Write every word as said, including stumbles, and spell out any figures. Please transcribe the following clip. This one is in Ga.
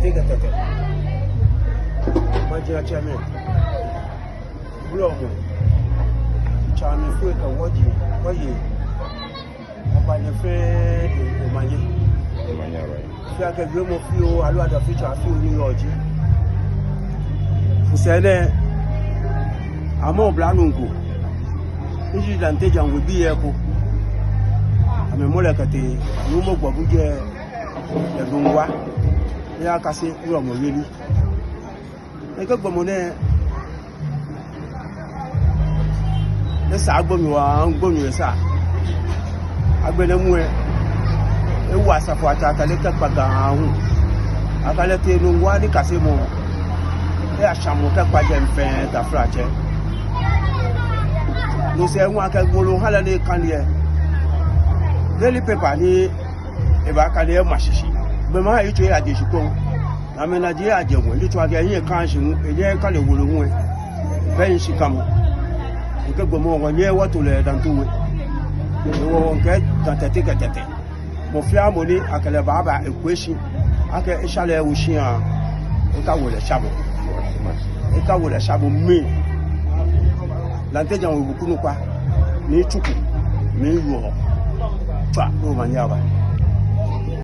Tɛkɛtɛkɛ. Maŋ jiatsɛmɛi. Wulɔmɛi. Tsamɛi fɛɛ kɛ wɔji, wɔyei. Wɔbaanyɛ fɛɛ de omanye. Omanye aba. Fɛɛ akɛ wiemɔ fioo, aloo adafitswaa fioo ni yɔɔ ji. Kusɛɛ nɛɛ, amɛ oblanuu ko. Ni ji Lante Djan We bii eko. Amɛmɔ lɛ kɛtee, nuumo gbɔbu jɛ, yɛ Nungua. Eyakase wulɔmɔ yeli. Ekɛ gbɔmɔ nɛɛ, esa gbomi waa, gbomi esa. Agbɛnɛ muu lɛ, ewo asafoatsɛ atalɛ kɛkpa Ga hu. Akɛ lɛ tee Nungua nikasemɔ. Eyashã mɔ kɛkpa jɛmɛ fɛɛ, taflatsɛ. No sɛɛ hu akɛ wolo ha lɛ ni ekane lɛ. Daily paper ni ebakane lɛ ma shishi. Gbɔmɔ ha yitso eyaje shikpɔŋ. Amɛna je ajɛ wɔ, ni tsɔɔ akɛ ehiɛ kã shi hu, enyɛ ekane wolo hu lɛ. Bɛ ehi shi kã mɔ. Ekɛ gbɔmɔ wɔnyɛ wɔto lɛ Dantu We. Ewɔ wɔŋkɛ Dantɛte kɛ Tɛtɛ. Mɔ fɛɛ mɔ ni akɛ lɛ baaba ekwɛ shi. Akɛ esha lɛ ewo shia. Ekawo lɛ sha bo. Ekawo lɛ sha bo mli. Lante Djan We bu kunu kpa. Ni tsuku. Mli yɔɔ. Tswa, no omanye aba.